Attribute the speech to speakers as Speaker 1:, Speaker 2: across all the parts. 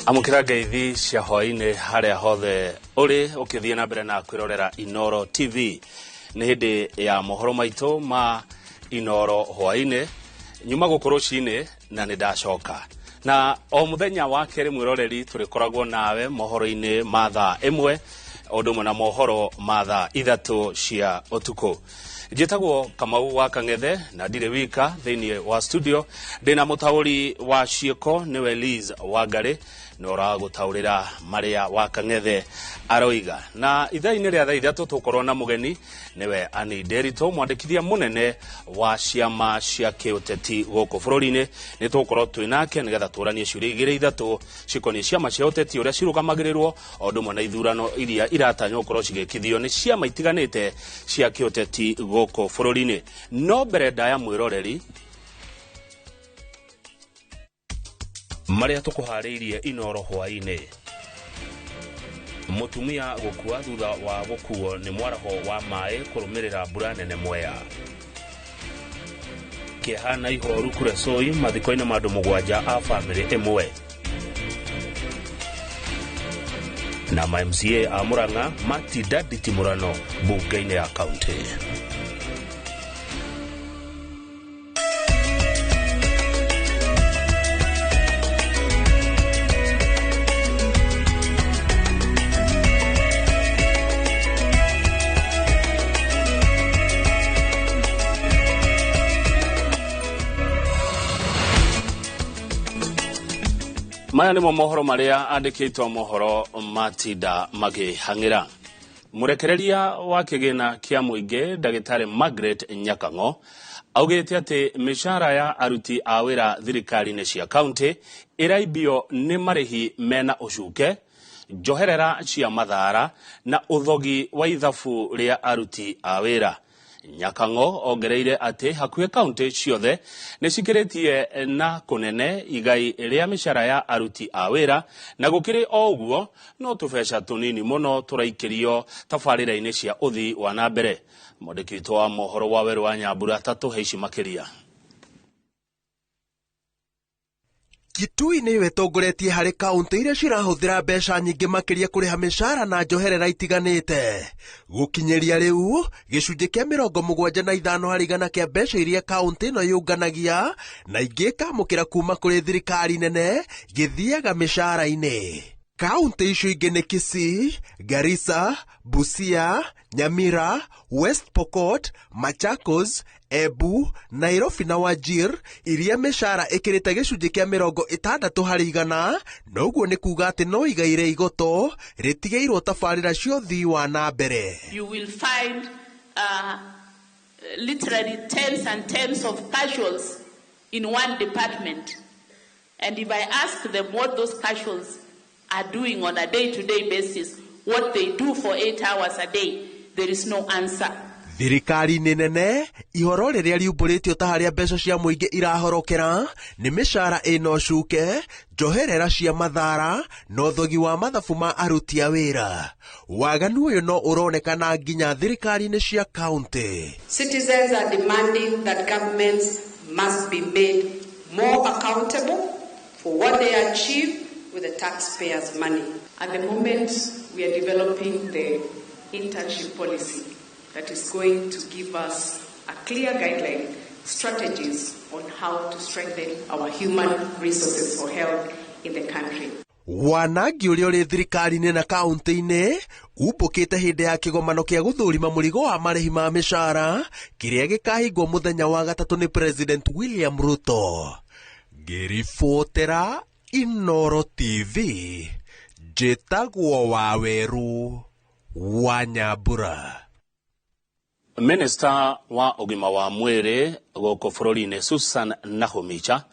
Speaker 1: Amũkĩra ngeithi cia hwaĩ-inĩ harĩa hothe ũrĩ ũkĩthiĩ na mbere na kwĩrorera Inooro TV. Nĩ hĩndĩ ya mohoro maitũ ma Inooro hwaĩ-inĩ, nyuma gũkũ rũcinĩ na nĩ ndacoka. Na o mũthenya wa kerĩ mwĩroreri tũrĩkoragwo nawe mohoro-inĩ ma thaa 1 ũndũ ũmwe na mohoro ma thaa 3 cia ũtukũ. Njĩtagwo Kamau wa Kang'ethe na ndirĩ wika thĩinĩ wa studio, ndĩna mũtaũri wa ciĩko nĩwe Liz Wangarĩ, na ũragũtaũrĩra marĩa wa Kang'ethe aroiga. Na ithaa-inĩ rĩa thaa 3 tũkorwo na mũgeni nĩwe Annie Nderitu, mwandĩkithia mũnene wa ciama cia kĩũteti gũkũ bũrũri-inĩ. Nĩ tũgũkorwo twĩ nake nĩgetha tũranie ciũria igĩrĩ ithatũ cikoniĩ ciama cia ũteti ũrĩa cirũgamagĩrĩrwo, o ũndũ ũmwe na ithurano iria iratanywo gũkorwo cigĩkithio nĩ ciama itiganĩte cia kĩũteti gũkũ bũrũri-inĩ. No mbere ndaya mwĩroreri, marĩa tũkũharĩirie Inooro hwaĩ-inĩ. Mũtumia gũkua thutha wa gũkuo nĩ mwaraho wa maĩ kũrũmĩrĩra mbura nene Mwea. Kĩeha na ihoru Kuresoi mathiko-inĩ ma andũ 7 a bamĩrĩ ĩmwe. Na ma MCA a Murang'a matinda nditimũrano mbunge-inĩ ya kaunti. Maya nĩmo mohoro marĩa andĩkĩtwo mohoro matinda makĩhang'ĩra. Mũrekereria wa kĩgĩna kĩa mũingĩ ndagĩtarĩ Margaret Nyakang'o augĩte atĩ mĩcara ya aruti a wĩra thirikari-inĩ cia kaunti ĩraimbio nĩ marĩhi mena ũcuke, njoherera cia mathara na ũthogi wa ithabu rĩa aruti a wĩra. Nyakang'o ongereire atĩ hakuhĩ kaunti ciothe nĩ cikĩrĩtie na kũnene igai rĩa mĩcara ya aruti a wĩra, na gũkĩrĩ o ũguo no tũbeca tũnini mũno tũraikĩrio tabarĩra-inĩ cia ũthii wa na mbere. Mwandĩki witũ wa mohoro wa Werũ wa Nyambura tatũhe ici makĩria.
Speaker 2: Kitui nĩyo ĩtongoretie harĩ kaunti iria cirahũthĩra mbeca nyingĩ makĩria kũrĩha mĩcara na njoherera itiganĩte. Gũkinyĩria rĩu, gĩcunjĩ kĩa 75 harĩ igana kĩa mbeca iria kaunti ĩno yũnganagia na ingĩ ĩkamũkĩra kuma kũrĩ thirikari nene gĩthiaga mĩcara-inĩ. Kaunti icio ingĩ nĩ Kisii, Garissa, Busia, Nyamira, West Pokot, Machakos, Embu, Nairobi na Wajir iria mĩcara ĩkĩrĩte gĩcunjĩ kĩa 60 harĩ igana, na ũguo nĩ kuga atĩ no igai rĩa igoto rĩtigĩirwo tabarĩra cia ũthii wa na mbere.
Speaker 3: You will find literally tens and tens of casuals in one department. And if I ask them what those casuals are doing on a day-to-day basis, what they do for 8 hours a day, there is no answer.
Speaker 2: Thirikari-inĩ nene, ihoro rĩrĩa riumbũrĩtio ta harĩa mbeca cia mũingĩ irahorokera nĩ mĩcara ĩna ũcuke, njoherera cia mathara na ũthogi wa mathabu ma aruti a wĩra. Waganu ũyũ no ũronekana nginya thirikari-inĩ cia kaunti.
Speaker 4: Citizens are demanding that governments must be made more accountable for what they achieve with the taxpayers' money.
Speaker 5: At the moment, we are developing the internship policy that is going to give us a clear guideline, strategies on how to strengthen our human resources for health in the country.
Speaker 2: Wanangi ũrĩa ũrĩ thirikari-inĩ na kaunti-inĩ umbũkĩte hĩndĩ ya kĩgomano kĩa gũthũrima mũrigo wa marĩhi ma mĩcara kĩrĩa gĩkahingwo mũthenya wa gatatũ nĩ President William Ruto. Ngĩribotera Inooro TV, njĩtagwo Waweru wa Nyambura.
Speaker 1: Minister wa ũgima wa mwĩrĩ gũkũ bũrũri-inĩ Susan Nakhumicha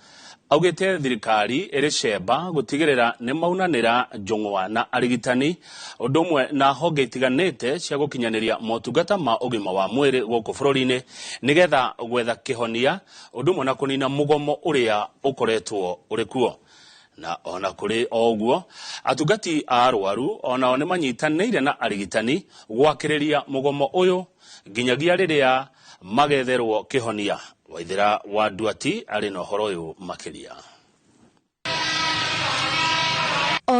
Speaker 1: augĩte thirikari ĩrĩ cemba gũtigĩrĩra nĩ maunanĩra njũng'wa na arigitani ũndũ ũmwe na honge itiganĩte cia gũkinyanĩria motungata ma ũgima wa mwĩrĩ gũkũ bũrũri-inĩ nĩgetha gwetha kĩhonia ũndũ ũmwe na kũnina mũgomo ũrĩa ũkoretwo ũrĩ kuo. Na ona kũrĩ o ũguo, atungati a arwaru onao nĩ manyitanĩire na arigitani gwakĩrĩria mũgomo ũyũ nginyagia rĩrĩa magetherwo kĩhonia. Waithera wa Nduati arĩ na ũhoro ũyũ makĩria.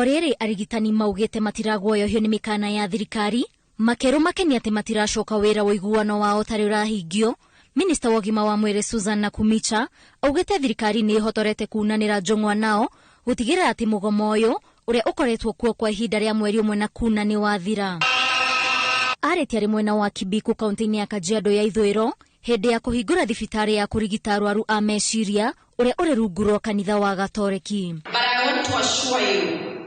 Speaker 6: Rĩrĩ arigitani maugĩte matiraguoyohio nĩ mĩkana ya thirikari, makerwo makenia atĩ matiracoka wĩra ũiguano wao ũtarĩ ũrahingio. Minista wa ũgima wa mwĩrĩ Susan Nakhumicha augĩte thirikari nĩ ĩhotorete kunanĩra njũng'wa nao gũtigĩrĩra atĩ mũgomo ũyũ ũrĩa ũkoretwo kuo kwa ihinda rĩa mweri ũmwe na kuna nĩ wathira. Arĩtie arĩ mwena wa Kibiku kaunti-inĩ ya Kajiado ya Ithũĩro hĩndĩ ya kũhingũra thibitarĩ ya kũrigita arwaru a meciria ũrĩa ũrĩ rungu rwa kanitha wa Gatoreki.
Speaker 4: But I want to assure you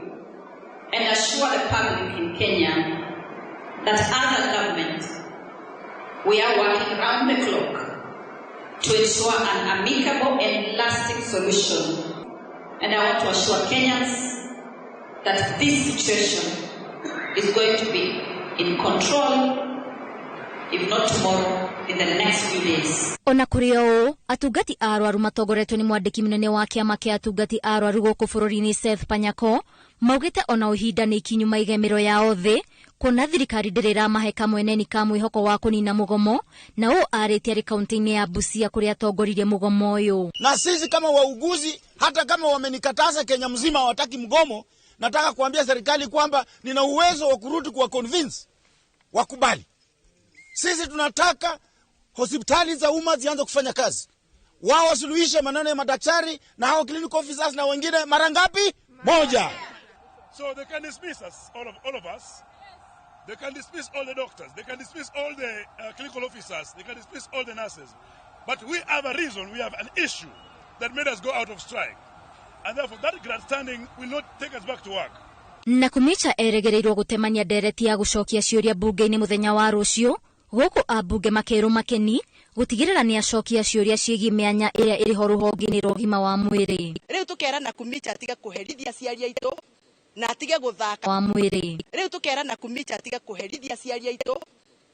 Speaker 4: and assure the public in Kenya that as a government we are working round the clock to ensure an amicable and lasting solution. And I want to assure Kenyans that this situation is going to be in control, if not tomorrow, in the next few days.
Speaker 6: Ona kũrĩ o ũũ, atungati a arwaru matongoretio nĩ mwandĩki mũnene wa kĩama kĩa atungati a arwaru gũkũ bũrũri-inĩ Seth Panyako maugĩte ona ihinda nĩ ikinyu maige mĩro yao thĩ kuona thirikari ndĩrĩ ĩramahe kamweneni ka mwĩhoko wa kũnina mũgomo, na ũũ arĩtie arĩ kaunti-inĩ ya Busia kũrĩa atongoririe mũgomo ũyũ.
Speaker 7: Na sisi kama wauguzi, hata kama wamenikataza Kenya mzima hawataki mgomo, nataka kuambia serikali kwamba nina uwezo wa kurudi kuwa convince wakubali. Sisi tunataka hospitali za umma zianze kufanya kazi, wao wasuluhishe maneno ya madaktari na hao clinical officers na wengine mara ngapi? Moja.
Speaker 8: So they can dismiss us, all of us. They can dismiss all the doctors. They can dismiss all the clinical officers. They can dismiss all the nurses. But we have a reason, we have an issue that made us go out of strike. And therefore that grandstanding will not take us back to work.
Speaker 6: Nakhumicha eregereirwo gũtemania ndereti ya gũcokia ciũria mbunge-inĩ mũthenya wa rũciũ, gũkũ ambunge makerwo makeni gũtigĩrĩra nĩ acokia ciũria ciĩgiĩ mĩanya ĩrĩa ĩrĩ ho rũhonge-inĩ rwa ũgima wa mwĩrĩ.
Speaker 9: Rĩu tũkera Nakhumicha atige kũherithia aciari aitũ na atige gũthaka
Speaker 6: wa mwĩrĩ.
Speaker 9: Rĩu tũkera Nakhumicha atige kũherithia aciari aitũ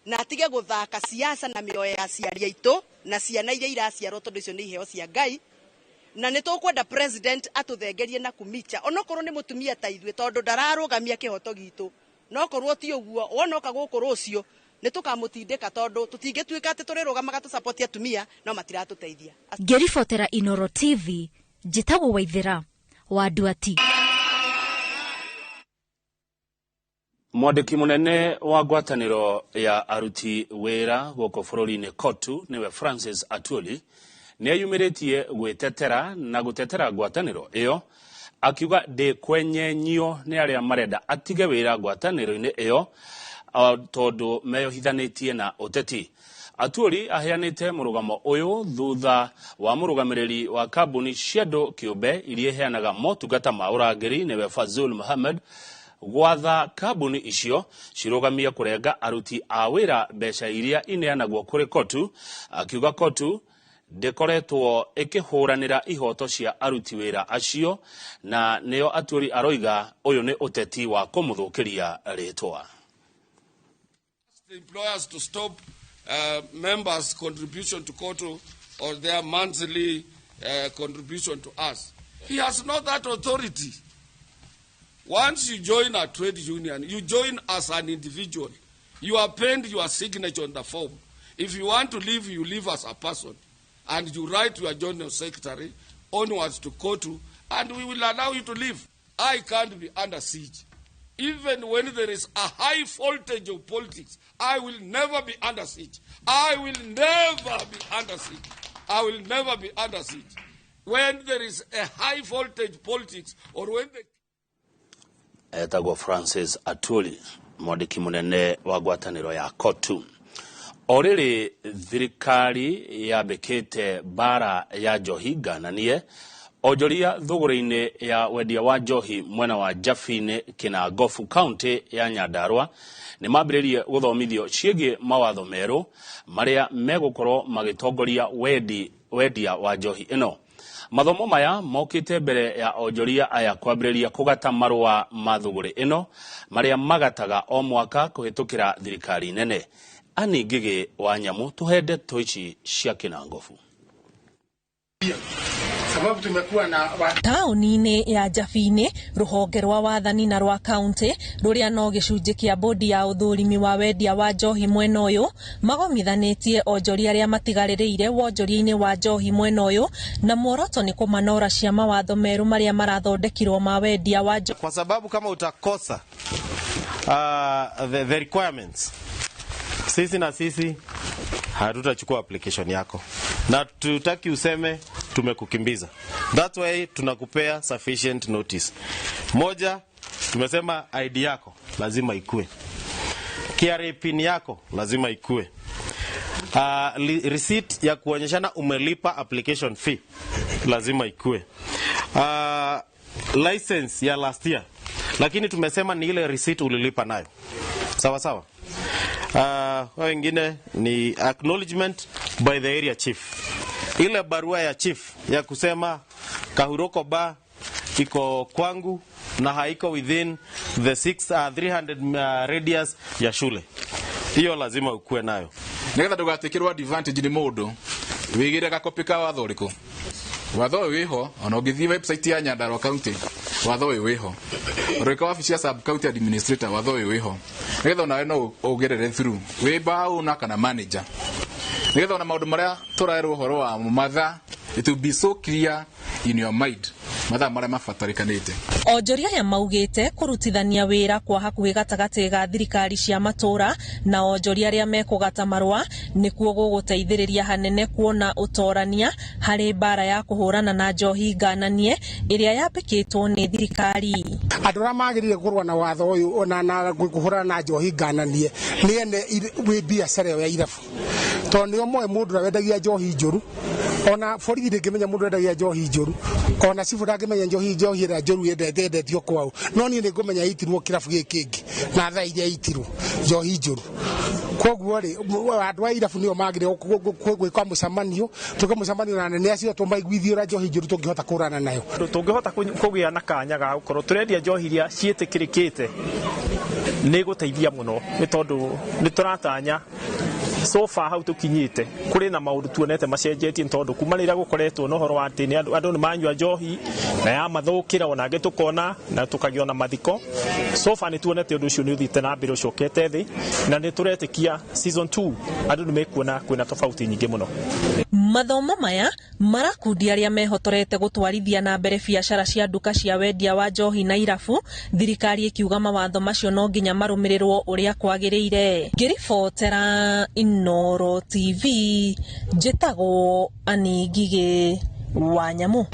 Speaker 9: na atige gũthaka siasa na mĩoyo ya aciari aitũ na ciana iria iraciarwo, tondũ icio nĩ iheo cia Ngai. Na nĩ tũkwenda president atũthengerie Nakhumicha onokorwo nĩ mũtumia ta ithuĩ, tondũ ndararũgamia kĩhoto gitũ. Nokorwo ti ũguo, wonoka gũkũ rũciũ nĩ tũkamũtindĩka, tondũ tũtingĩtuĩka atĩ tũrĩrũgamaga tũsapoti atumia no matiratũteithia.
Speaker 6: Ngĩribotera Inoro TV, njĩtagwo Waithera wa Nduati.
Speaker 1: Mwandĩki mũnene wa ngwatanĩro ya aruti wĩra gũkũ bũrũri-inĩ KOTU nĩwe Francis Atwoli nĩ eyumĩrĩtie gwĩtetera na gũtetera ngwatanĩro ĩyo, akiuga ndĩkwenyenyio nĩ arĩa marenda atige wĩra ngwatanĩro-inĩ ĩyo tondũ meyohithanĩtie na ũteti. Atwoli aheanĩte mũrũgamo ũyũ thutha wa mũrũgamĩrĩri wa kambuni cia andũ kĩũmbe iria iheanaga motungata ma ũrangĩri nĩwe Fazul Mohammed gwatha kambuni icio cirũgamie kũrenga aruti a wĩra mbeca iria ineanagwo kũrĩ KOTU, akiuga KOTU ndĩkoretwo ĩkĩhũranĩra ihoto cia aruti wĩra acio, na nĩo Atwoli aroiga ũyũ nĩ ũteti wa kũmũthũkĩria rĩtwa.
Speaker 10: The employers to stop members' contribution to KOTU or their monthly contribution to us. He has not that authority. Once you join a trade union, you join as an individual. You append your signature on the form. If you want to leave, you leave as a person. And you write to your general secretary onwards to KOTU, and we will allow you to leave. I can't be under siege. Even when there is a high voltage of politics, I will never be under siege. I will never be under siege. I will never be under siege. When there is a high voltage politics, or when the
Speaker 1: Etagwo Francis Atwoli, mwandĩki mũnene wa ngwatanĩro ya KOTU. O rĩrĩ thirikari yambĩkĩte mbara ya njohi ngananie onjoria thũgũrĩ-inĩ ya wendia wa njohi mwena wa Jabinĩ Kĩnangobu kaunti ya Nyandarua nĩ mambĩrĩrie gũthomithio ciĩgiĩ mawatho merũ marĩa megũkorwo magĩtongoria wendia wa njohi ĩno. Mathomo maya mokĩte mbere ya onjoria aya kwambĩrĩria kũgata marũa ma thũgũrĩ ĩno marĩa magataga o mwaka kũhĩtũkĩra thirikari nene. Ani Ngĩgĩ wa Nyamũ tũhe ndeto ici cia Kĩnangobu.
Speaker 11: Sababu tumekuwa na
Speaker 12: Taũni-inĩ ya Njabi-inĩ, rũhonge rwa wathani na rwa kaunti rũrĩa no gĩcunjĩ kĩa bodi ya ũthũrimi wa wendia wa njohi mwena ũyũ magomithanĩtie onjoria arĩa matigarĩrĩire wonjoria-inĩ wa njohi mwena ũyũ, na muoroto nĩ kũmanora cia mawatho merũ marĩa marathondekirwo ma wendia wa njohi.
Speaker 13: Kwa sababu kama utakosa the requirements, sisi na sisi hatutachukua application yako na tutaki useme tumekukimbiza. That's why tunakupea sufficient notice. Moja, tumesema ID yako lazima ikue, KRA PIN yako lazima ikue, receipt ya kuonyeshana umelipa application fee lazima ikue, license ya last year, lakini tumesema ni ile receipt ulilipa nayo, sawa sawa. Wengine ni acknowledgement by the area chief, ile barua ya chief ya kusema Kahuroko Bar iko kwangu na haiko within the 300 radius ya shule, hiyo lazima ukue nayo
Speaker 14: nigetha ndugatuikirwo advantage ni mundu wigire gakopi ka watho uriku. Watho uyu wiho, ona ũngĩthiĩ website ya Nyandarua County, watho ũyũ wĩho. Ũrĩka wabici ya sub county administrator, watho ũyũ wĩho, nĩgetha onawe no ũgerere through wĩ bar owner kana manager, nĩgetha ona maũndũ marĩa tũrerwo ũhoro wa mathaa, it will be so clear in your mind mathaa marĩa mabatarĩkanĩte.
Speaker 12: Onjoria aya maugĩte kũrutithania wĩra kwa hakuhĩ gatagatĩ ga thirikari cia matũra na onjoria arĩa mekũgata marũa nĩkuo gũgũteithĩrĩria hanene kuona ũtorania harĩ mbara ya kũhũrana na njohi ngananie ĩrĩa yambĩkĩtwo nĩ thirikari.
Speaker 11: Andũ arĩa magĩrĩire kũrũa na watho ũyũ na kũhũrana na njohi ngananie nĩ ene wĩ biacara ĩyo ya irabu, tondũ nĩo moĩ mũndũ ũrĩa wendagia njohi njũru. Ona borithi ndĩngĩmenya mũndũ wendagia njohi njũru, ona cibũ ndangĩmenya njohi ĩrĩa njũru yendetio kwao, no niĩ nĩngũmenya itirwo kĩrabu gĩkĩ kĩngĩ na thaa iria itirwo njohi njũru. Koguo rĩ, andũ a irabu nĩo magĩrĩirwo gwĩka mũcemanio, twĩke mũcemanio na anene acio tũmaiguithie ũrĩa njohi njũru tũngĩhota kũhũrana nayo.
Speaker 15: Tũngĩhota kũgĩa na kanya ga gũkorwo tũrendia njohi iria ciĩtĩkĩrĩkĩte nĩ gũteithia mũno, nĩ tondũ nĩ tũratanya so far hau tũkinyĩte kũrĩ na maũndũ tuonete macenjetie, nĩ tondũ kuma rĩrĩa gũkoretwo na ũhoro wa atĩ andũ nĩ manyua njohi na ya mathũkĩra, ona angĩ tũkona na tũkagĩa na mathiko. So far nĩ tuonete ũndũ ũcio nĩ ũthiĩte na mbere ũcokete thĩ, na nĩ tũretĩkia season 2 andũ nĩ mekuona kwĩna tofauti nyingĩ mũno.
Speaker 12: Mathomo maya marakundi arĩa mehotorete gũtwarithia na mbere biacara cia nduka cia wendia wa njohi na irabu, thirikari ĩkiuga mawatho macio no nginya marũmĩrĩrwo ũrĩa kwagĩrĩire. Ngĩribotera Inooro TV, njĩtagwo Annie Ngigĩ wa Nyamũ.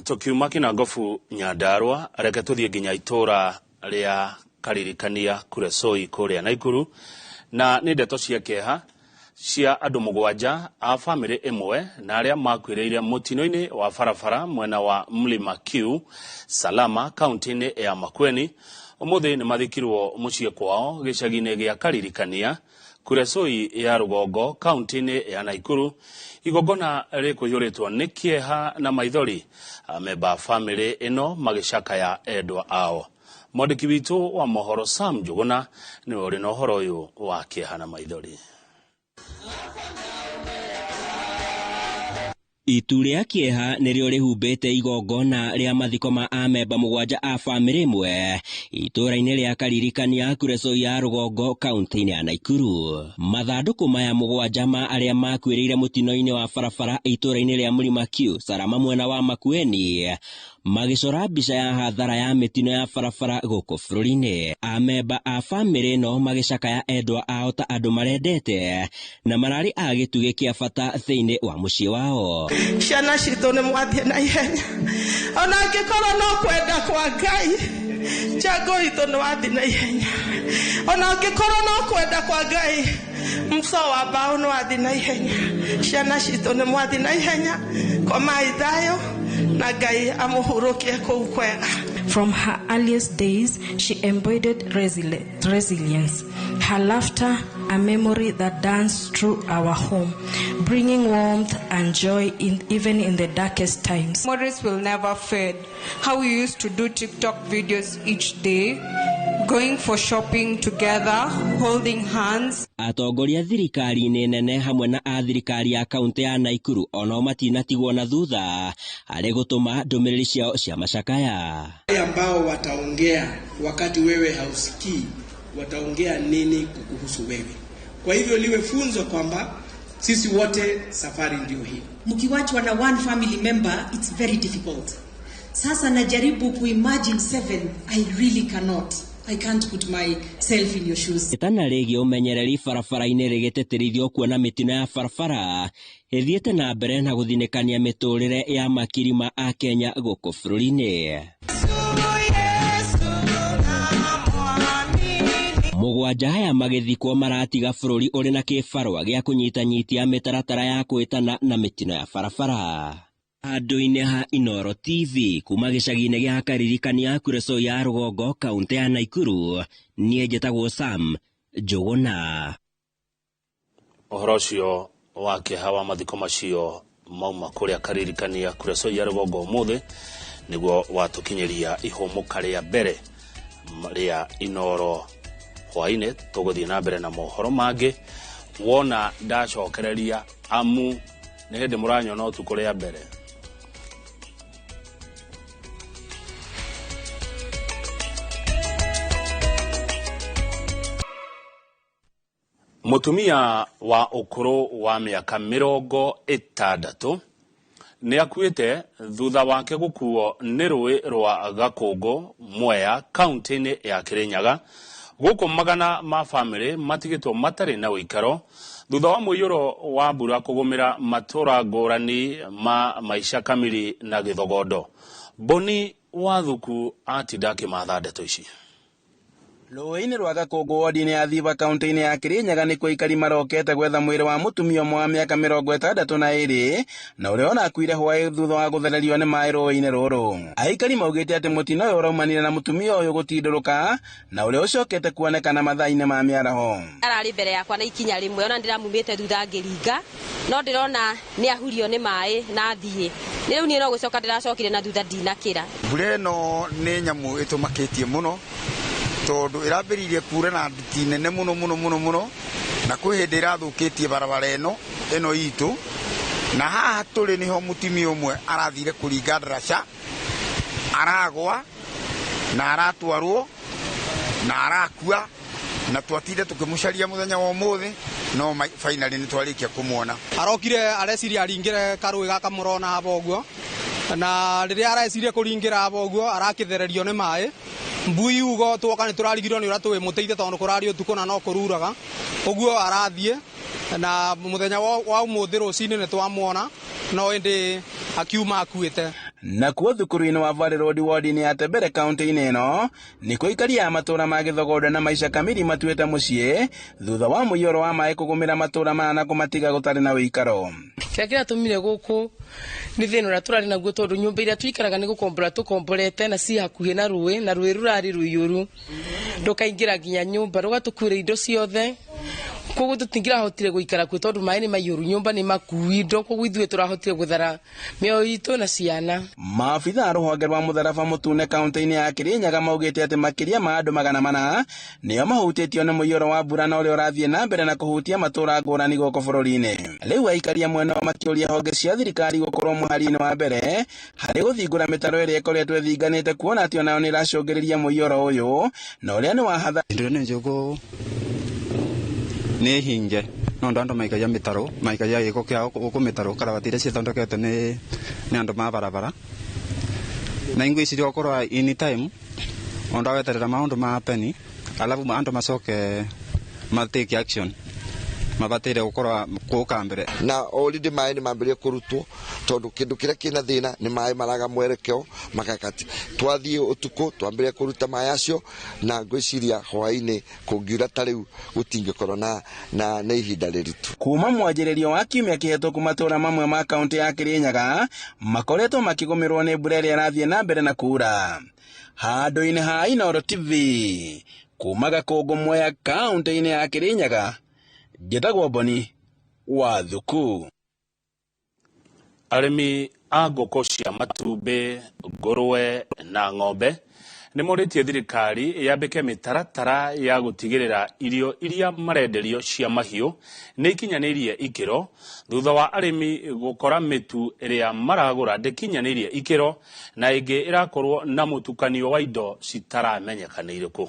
Speaker 1: Tukiuma Kinangofu Nyandarua, reke tũthiĩ nginya itũra rĩa Karirikania Kuresoi kũrĩa Naikuru, na nĩ ndeto cia kĩeha cia andũ mũgwanja a bamĩrĩ ĩmwe na arĩa makuĩrĩire mũtino-inĩ wa barabara mwena wa Mlima Kiu Salama kaunti-inĩ ya Makueni. Ũmũthĩ nĩ mathikirwo mũciĩ kwao gĩcagi-inĩ gĩa Karirikania Kuresoi ya rũgongo kaunti-inĩ ya Naikuru. Igongona rĩkũiyũrĩtwo nĩ kĩeha na maithori, amemba a bamĩrĩ ĩno magĩcakaya endwa ao. Mwandĩki witũ wa mohoro Sam Njuguna nĩwe ũrĩ na ũhoro ũyũ wa kĩeha na maithori.
Speaker 16: Itu rĩa kĩeha nĩrĩo rĩhumbĩte igongona rĩa mathiko ma amemba mũgwanja a bamĩrĩ ĩmwe itũũra-inĩ rĩa Karirikania Kuresoi ya rũgongo kaunti-inĩ ya Naikuru. Mathandũkũ maya mũgwanja ma arĩa makuĩrĩire mũtino-inĩ wa barabara itũũra-inĩ rĩa Mlima Kiu Salama mwena wa Makueni magĩcora mbica ya hathara ya mĩtino ya barabara gũkũ bũrũri-inĩ. Amemba a bamĩrĩ ĩno magĩcakaya endwa ao ta andũ marendete na mararĩ a gĩtugĩ kĩa bata thĩinĩ wa mũciĩ wao.
Speaker 17: Ciana citũ nĩ mwathiĩ na ihenya, ona angĩkorwo no kwenda kwa Ngai njango itũ nĩ wathiĩ na ihenya, ona angĩkorwo no kwenda kwa Ngai mso wa mbaũ nĩ wathiĩ na ihenya. Ciana citũ nĩ mwathiĩ na ihenya, komai thayũ na Ngai amũhurũkie kũu kwega.
Speaker 18: From her earliest days, she embodied resilience. Her laughter, a memory that danced through our home, bringing warmth and joy even in the darkest times.
Speaker 19: Memories will never fade. How we used to do TikTok videos each day, Going for shopping together, holding hands.
Speaker 16: Atongoria thirikari-inĩ nene hamwe na a thirikari ya kaunti ya Naikuru onao matinatigwo na thutha harĩ gũtũma ndũmĩrĩri ciao cia macakaya.
Speaker 20: Wale ambao wataongea wakati wewe hausikii, wataongea nini kukuhusu wewe? Kwa hivyo liwe funzo kwamba sisi wote safari ndio hii.
Speaker 21: Mkiwachwa na one family member, it's very difficult. Sasa najaribu kuimagine seven, I really cannot. I can't put myself in your shoes.
Speaker 16: Itana rĩgiĩ ũmenyereri barabara-inĩ rĩgĩtĩtĩrithio kuona mĩtino ya barabara ĩthiĩte na mbere na gũthinĩkania mĩtũrĩre ya makiri ma Akenya gũkũ bũrũri-inĩ. Mũgwanja aya magĩthikwo maratiga bũrũri ũrĩ na kĩbarũa gĩa kũnyitanyitia mĩtaratara ya kwĩtana na mĩtino ya barabara. Handũ-inĩ ha Inooro TV kuma gĩcagi-inĩ gĩa Karirikania Kuresoi ya Rũgongo kaunti ya Naikuru, niĩ njĩtagwo Sam Njũgũna.
Speaker 1: Ũhoro ũcio wa kĩeha wa mathiko macio mauma kũrĩa Karirikania Kuresoi ya Rũgongo ũmũthĩ nĩguo watũkinyĩria ihũmũka rĩa mbere rĩa Inooro hwainĩ. Tũgũthiĩ na mbere na mohoro mangĩ wona ndacokereria amu nĩ hĩndĩ mũranyona ũtukũ rĩa mbere. Mũtumia wa ũkũrũ wa mĩaka 60 nĩ akuĩte thutha wake gũkuo nĩ rũĩ rwa Gakũngũ Mwea kaunti-inĩ ya Kĩrĩnyaga. Gũkũ magana ma bamĩrĩ matigĩtwo matarĩ na ũikaro thutha wa mũiyũro wa mbura kũgũmĩra matũra ngũrani ma Maisha Kamili na Gĩthogondo. Boni Wathuku atinda akĩmatha ndeto ici.
Speaker 22: Rũĩ-inĩ rwa Gakũngũ wodi-inĩ ya Thiba kaunti-inĩ ya Kĩrĩnyaga nĩkuo aikari marokete gwetha mwĩrĩ wa mũtumia ũmwe wa mĩaka 62 na ũrĩa ona akuire hwaĩ thutha wa gũthererio nĩ maĩ rũĩ-inĩ rũrũ. Aikari maugĩte atĩ mũtino ũyũ ũraumanire na mũtumia ũyũ gũtindũrũka na ũrĩa ũcokete kuonekana mathaa-inĩ ma mĩaraho.
Speaker 23: Ararĩ mbere yakwa na ikinya rĩmwe ona ndĩramumĩte thutha ngĩringa no ndĩrona nĩ ahurio nĩ maĩ na athiĩ. Rĩu niĩ no gũcoka ndĩracokire na thutha ndinakĩra.
Speaker 24: Mbura ĩno nĩ nyamũ ĩtũmakĩtie mũno tondũ ĩrambĩrĩirie kura na nditi nene mũno mũno mũno mũno na kwĩ hĩndĩ ĩrathũkĩtie barabara ĩno itũ na haha tũrĩ nĩho mũtumia ũmwe arathire kũringa ndaraca aragwa na aratwarwo na arakua na twatinde tũkĩmũcaria mũthenya wa ũmũthĩ no finally nĩ twarĩkia kũmuona.
Speaker 25: Arokire areciria aringĩre karũĩ gaka mũrona haba ũguo na rĩrĩa areciria kũringĩra haba ũguo arakĩthererio nĩ maĩ. Mbui ugo twoka nĩ tũrarigirwo nĩ ũrĩa tũwĩmũteithie tondũ kũrarĩ ũtukũ na no kũruraga ũguo arathiĩ na mũthenya wa ũmũthĩ rũcinĩ nĩ twamwona no ĩndĩ akiuma akuĩte.
Speaker 22: Nakuo thukuru-inĩ wa Valley Road wodi-inĩ ya Tembere kaunti-inĩ ĩno nĩkuo aikari a matũra ma Gĩthogondo na Maisha Kamili matuĩte mũciĩ thutha wa mũiyũro wa maĩ kũgũmĩra matũra maya na kũmatiga gũtarĩ na ũikaro.
Speaker 26: Kĩrĩa kĩratũmire gũkũ nĩ thĩna ũrĩa tũrarĩ naguo tondũ nyũmba iria tũikaraga nĩ gũkombora tũkomborete na ci hakuhĩ na rũĩ na rũĩ rũrarĩ rũiyũru rũkaingĩra nginya nyũmba rũgatũkuĩra indo ciothe koguo tũtingĩrahotire gũikara kuo tondũ maĩ nĩ maiyũru nyũmba nĩ makui indo koguo ithuĩ tũrahotire gũthara mĩoyo itũ na ciana.
Speaker 22: Maabitha a rũhonge rwa mũtharaba mũtune kaunti-inĩ ya Kĩrĩnyaga maugĩte atĩ makĩria ma andũ 400 nĩo mahutĩtio nĩ mũiyũro wa mbura na ũrĩa ũrathiĩ na mbere na kũhutia matũra ngũrani gũkũ bũrũri-inĩ. Rĩu aikari amwe nao makĩũria honge cia thirikari gũkorwo mũhari-inĩ wa mbere harĩ gũthingũra mĩtaro ĩrĩa ĩkoretwo ĩthinganĩte kuona atĩ onayo nĩ ĩracũngĩrĩria mũiyũro ũyũ na ũrĩa nĩ wa hathara.
Speaker 27: Ndĩrona njũgũ nĩ hinge no ndo andu maikagia mitaro maikagia giko kiao guku mitaro karabati iria cithondeketwo ni andu ma barabara na ingwiciria gukorwo any time ondu aweterera maundu ma happen alafu andu macoke ma take action mabatire gukorwo kuka mbere
Speaker 28: na already maĩ nĩ mambĩrĩria kũrutwo tondũ kĩndũ kĩrĩa kĩna thĩna nĩ maĩ maraga mwerekeo makakati. Twathiĩ ũtukũ twambĩrĩria kũruta maĩ acio na ngwĩciria hwaĩ-inĩ kũngiura ta rĩu gũtingĩkorwo na ihinda rĩritũ.
Speaker 22: Kuma mwanjĩrĩrio wa kiumia kĩhetũku matũra mamwe ma kaunti ya Kĩrĩnyaga makoretwo makĩgũmĩrwo nĩ mbura ĩrĩa ĩrathiĩ na mbere na kura. Handũ-inĩ ha Inooro TV kuma Gakũngũ Mwea kaunti-inĩ ya Kĩrĩnyaga njĩtagwo Boni Wathuku.
Speaker 1: Arĩmi a ngũkũ cia matumbĩ, ngũrwe na ng'ombe Nĩ morĩtie thirikari yambĩke mĩtaratara ya gũtigĩrĩra irio iria marenderio cia mahiũ nĩ ikinyanĩirie ikĩro thutha wa arĩmi gũkora mĩtu ĩrĩa maragũra ndĩkinyanĩirie ikĩro na ĩngĩ ĩrakorwo na mũtukanio wa indo citaramenyeka nĩ irĩkũ.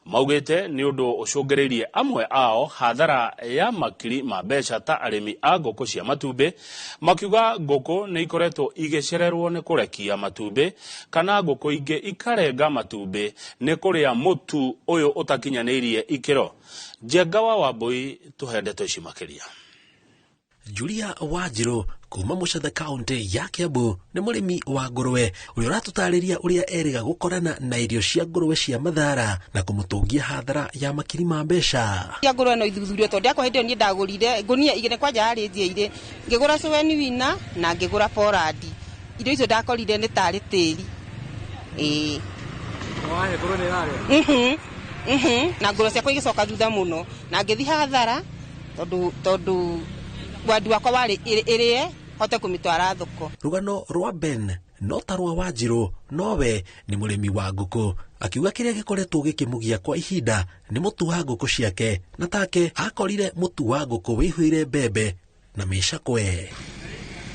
Speaker 1: Maugĩte nĩ ũndũ ũcũngĩrĩirie amwe ao hathara ya makiri ma mbeca ta arĩmi a ngũkũ cia matumbĩ, makiuga ngũkũ nĩ ikoretwo igĩcererwo nĩ kũrekia matumbĩ kana ngũkũ ingĩ ikarenga matumbĩ nĩ kũrĩa mũtu ũyũ ũtakinyanĩirie ikĩro. Njenga wa Wambui tũhe ndeto ici makĩria.
Speaker 2: Julia Wanjiru kuma Muchatha kaunti ya Kiambu nĩ mũrĩmi wa ngũrwe ũrĩa ũratũtarĩria ũrĩa erĩga gũkorana na irio cia ngũrwe cia mathara na kũmũtũngia hathara ya makiri ma mbeca.
Speaker 3: Cia ngũrwe no ithuthurio tondũ yakwa hĩndĩ ĩyo niĩ ndagũrire ngũnia igĩrĩ kwanja yarĩ njiairĩ, ngĩgũra Sweni Wina na ngĩgũra Polandi. Irio icio ndakorire nĩ tarĩ tĩri. Ĩĩ.
Speaker 25: Wahe ngũrwe nĩ ĩrarĩa?
Speaker 3: Na ngũrwe ciakwa igĩcoka thutha mũno na ngĩthiĩ hathara tondũ wendi wakwa warĩ ĩrĩe hote kũmĩtwara thoko.
Speaker 2: Rũgano rwa Ben no ta rwa Wanjiru nowe nĩ mũrĩmi wa ngũkũ, akiuga kĩrĩa gĩkoretwo gĩkĩmũgia kwa ihinda nĩ mũtu wa ngũkũ ciake, na take akorire mũtu wa ngũkũ wĩihũire mbembe na mĩcakwe.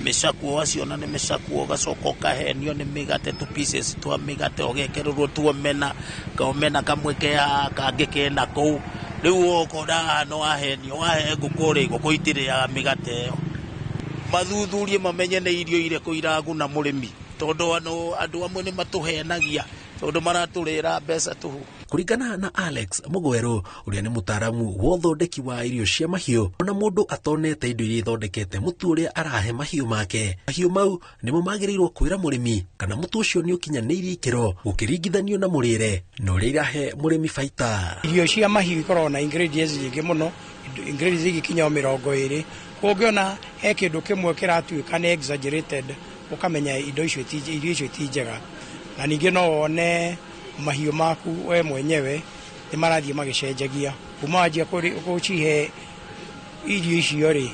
Speaker 4: Mĩcakwe waciona nĩ mĩcakwe ũgacoka ũkahenio nĩ mĩgate tu pieces twa mĩgate ũgekererwo tuomena kaomena kamwe ke haha kangĩ kena kũu. Rĩu ũkona no wahenio wahe ngũkũ rĩ, ngũkũ itirĩaga mĩgate ĩyo. Mathuthurie mamenye nĩ irio irĩkũ iraguna mũrĩmi tondũ andũ amwe nĩ matũhenagia tondũ maratũrĩra mbeca tũhũ.
Speaker 2: Kũringana na Alex Mũgwerũ ũrĩa nĩ mũtaaramu wa ũthondeki wa irio cia mahiũ, ona mũndũ atonete indo iria ithondekete mũtu ũrĩa arahe mahiũ make, mahiũ mau nĩmo magĩrĩirwo kwĩra mũrĩmi kana mũtu ũcio nĩ ũkinyanĩirie ikĩro gũkĩringithanio na mũrĩre na ũrĩa irahe mũrĩmi baita.
Speaker 20: Irio cia mahiũ ikoragwo na ingredients nyingĩ mũno, ingredients igĩkinya o 20. Ũngĩona he kĩndũ kĩmwe kĩratuĩka nĩ exaggerated, ũkamenya indo icio irio icio ti njega. Na ningĩ no wone mahiũ maku we mwenyewe nĩ marathiĩ magĩcenjagia kuma wanjia gũcihe irio icio rĩ,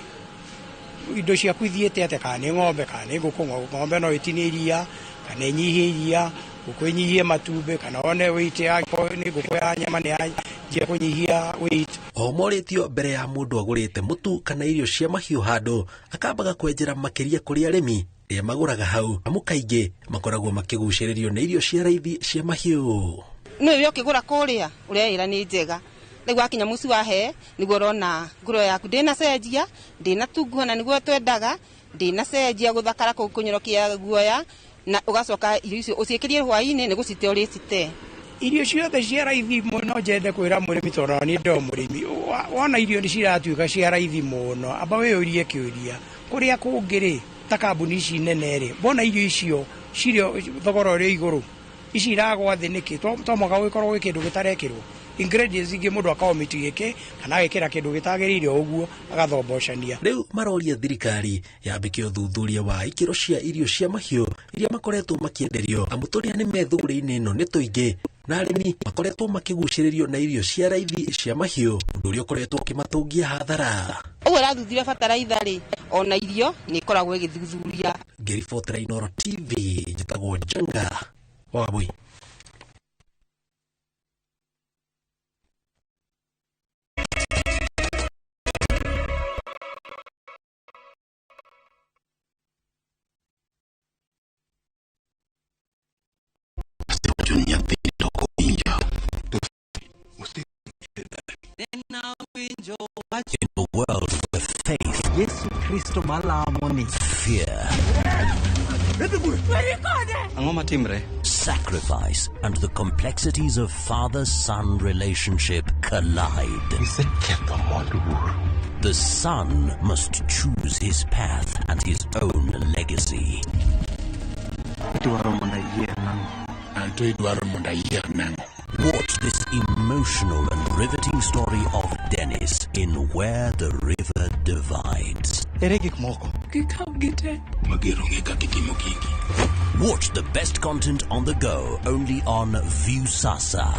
Speaker 20: indo ciaku ithiĩte atĩa, kana nĩ ng'ombe kana nĩ ngũkũ. Ng'ombe no ĩtinie iria kana ĩnyihie iria, ngũkũ ĩnyihie matumbĩ, kana wone weight yako nĩ ngũkũ ya nyama nĩ yanjia kũnyihia weight.
Speaker 2: O morĩtio mbere ya mũndũ agũrĩte mũtu kana irio cia mahiũ handũ akambaga kwenjera makĩria kũrĩ arĩmi arĩa magũraga hau, amu kaingĩ makoragwo makĩgucĩrĩrio nĩ irio cia raithi cia mahiũ.
Speaker 3: Nĩ ũrĩa ũkĩgũra kũrĩa ũreĩra nĩ njega, rĩu wakinya mũciĩ wahe nĩguo ũrona ngũrwe yaku ndĩnacenjia, ndĩnatunguha na nĩguo twendaga, ndĩnacenjia gũthakara kũnyorokia guoya, na ũgacoka irio icio ũciĩkĩrie hwaĩ-inĩ nĩ gũcite ũrĩcite.
Speaker 20: Irio ciothe cia raithi mũno njende kwĩra mũrĩmi tondũ niĩ ndo mũrĩmi, wona irio nĩ ciratuĩka cia raithi mũno, amba wĩyũrie kĩũria kũrĩa kũngĩ rĩ, ta kambuni ici nene rĩ, mbona irio icio cirĩ thogora ũrĩ igũrũ, ici iragwa thĩ nĩkĩ? To mũhaka gũgĩkorwo gwĩ kĩndũ gĩtarekĩrwo ingredients ingĩ, mũndũ akaomit gĩkĩ kana agekĩra kĩndũ gĩtagĩrĩire ũguo agathombocania.
Speaker 2: Rĩu maroria thirikari yambĩke ũthuthuria wa ikĩro cia irio cia mahiũ iria makoretwo makĩenderio, amu tũrĩa nĩ methũgũrĩ-inĩ ĩno nĩ tũingĩ na arĩmi makoretwo makĩgucĩrĩrio na irio cia raithi cia mahiũ, ũndũ ũrĩa ũkoretwo ũkĩmatũngia hathara.
Speaker 3: Ũguo ĩrathuthuria bataraitha rĩ, ona irio nĩ ĩkoragwo ĩgĩthuthuria.
Speaker 2: Ngĩribotera Inooro TV, njĩtagwo Njenga wa Wambui.
Speaker 5: In a world where faith, fear, sacrifice, and the complexities of father-son relationship collide. The son must choose his path and his own legacy. Watch this emotional and riveting story of Dennis in Where the River Divides. Watch the best content on the go only on Viusasa.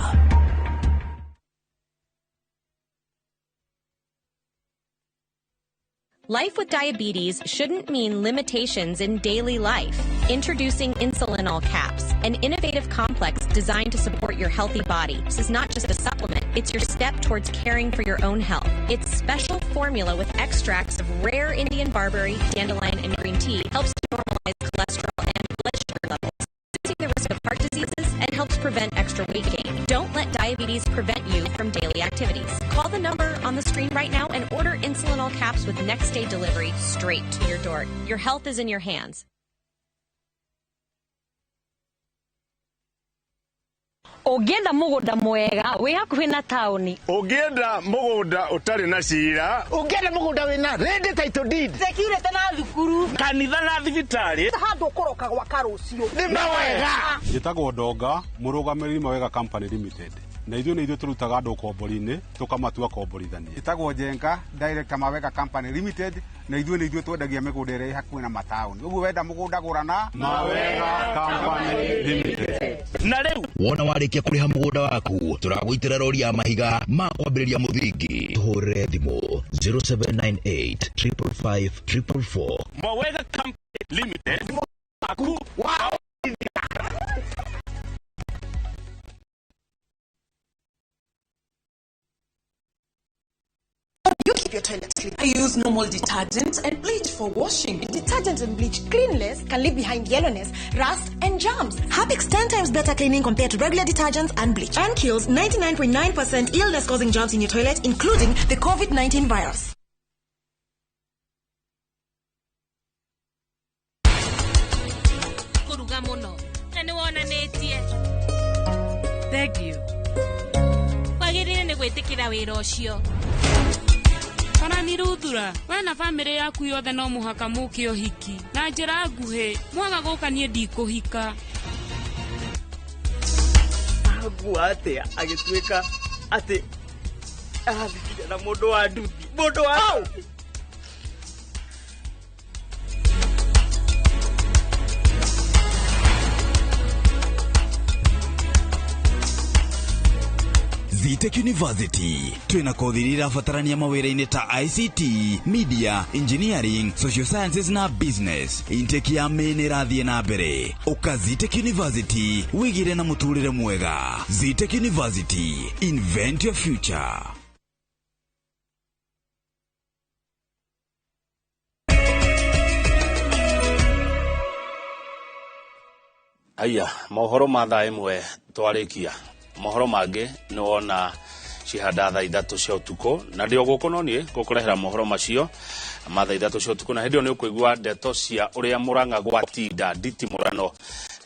Speaker 6: Life with diabetes shouldn't mean limitations in daily life. Introducing Insulinol Caps, an innovative complex designed to support your healthy body. This is not just a supplement, it's your step towards caring for your own health. Its special formula with extracts of rare Indian barberry, dandelion, and green tea helps to normalize cholesterol and blood sugar levels, reducing the risk of heart diseases and helps prevent extra weight gain. Don't let diabetes prevent you from daily activities. Call the number on the screen right now and order Insulinol Caps with next day delivery straight to your door. Your health is in your hands.
Speaker 7: Ũngĩenda mũgũnda mwega wĩ hakuhĩ na taũni.
Speaker 8: Ũngĩenda mũgũnda ũtarĩ na cira.
Speaker 9: Ũngĩenda mũgũnda wĩna ready title deed.
Speaker 10: Security na thukuru.
Speaker 8: Kanitha na thibitarĩ.
Speaker 10: Handũ ũkũroka gwaka rũciũ.
Speaker 9: Nĩ mawega.
Speaker 11: Njĩtagwo Ndonga, mũrũgamĩrĩri Mawega Company Limited. Na ithuĩ nĩ ithuĩ tũrutaga andũ ũkombori-inĩ tũkamatua komborithania.
Speaker 13: Njĩtagwo Njenga, director Mawega Company Limited, na ithuĩ nĩ ithuĩ twendagia mĩgũnda ĩrĩa ĩ hakuhĩ na mataũni. Ũguo wenda mũgũnda gũra na
Speaker 11: Mawega Company Limited.
Speaker 8: Na rĩu
Speaker 14: wona warĩkia kũrĩha mũgũnda waku tũragũitĩra rori ya mahiga ma kwambĩrĩria mũthingi. Tũhũrĩre thimũ 0798 555 444.
Speaker 8: Mawega Company Limited aku wa
Speaker 29: You keep your toilet clean.
Speaker 30: I use normal detergent and bleach for washing.
Speaker 29: Detergent and bleach cleanless can leave behind yellowness, rust, and germs. Harpic's 10 times better cleaning compared to regular detergents and bleach. And kills 99.9% illness-causing germs in your toilet, including the COVID-19 virus.
Speaker 31: Kũruga mũno na nĩ wonanĩtie.
Speaker 30: Thank you.
Speaker 31: Wagĩrĩire nĩ gwĩtĩkĩra wĩra ũcio.
Speaker 32: Karani Ruthura, we na bamĩrĩ yaku yothe no mũhaka mũke ũhiki. Na njĩra nguhĩ, mwaga gũka niĩ ndikũhika.
Speaker 33: Agua atĩa agĩtuĩka atĩ arathikire na mũndũ wa nduthi. Mũndũ wa nduthi.
Speaker 34: Zetech University twina kothi iria irabatarania mawĩra-inĩ ta ICT, media, engineering, social sciences na business. Intake ya May nĩ ĩrathiĩ na mbere. Ũka Zetech University wĩgĩre na mũtũrĩre mwega. Zetech University, invent your future.
Speaker 1: Aya, mohoro ma thaa ĩmwe twarĩkia. Mohoro mangĩ nĩ wona cihanda thaa 3 cia ũtukũ, na ndĩ o gũkũ no niĩ ngũkũrehera mohoro macio ma thaa 3 cia ũtukũ, na hĩndĩ ĩyo nĩ ũkũigua ndeto cia ũrĩa Murang'a gwatinda nditimũrano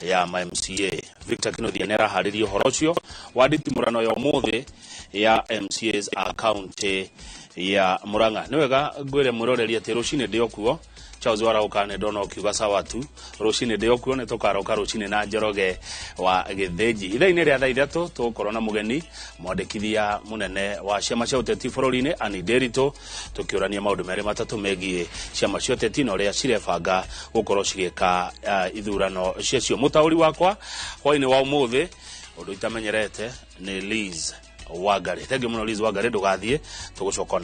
Speaker 1: ya ma MCA. Victor Kinuthia nĩ araharĩria ũhoro ũcio wa nditimũrano ya ũmũthĩ ya MCAs a county ya Murang'a. Nĩ wega ngwĩre mwĩroreri atĩ rũcinĩ ndĩ o kuo. Charles Warauka nĩ ndona ũkiuga sawa tu. Rũcinĩ ndĩ o kuo, nĩ tũkaroka rũcinĩ na Njoroge wa Gĩthĩnji. Ithaa-inĩ rĩa thaa 3 tũgũkorwo na mũgeni mwandĩkithia mũnene wa ciama cia ũteti bũrũri-inĩ Annie Nderitu, tũkĩũrania maũndũ merĩ matatũ megiĩ ciama cia ũteti na ũrĩa cirebanga gũkorwo cigĩka ithurano ciacio. Mũtaũri wakwa hwaĩ-inĩ wa ũmũthĩ ũndũ itamenyerete nĩ Liz Wangari. Thengiũ mũno Liz Wangari, ndũgathiĩ, tũgũcoka.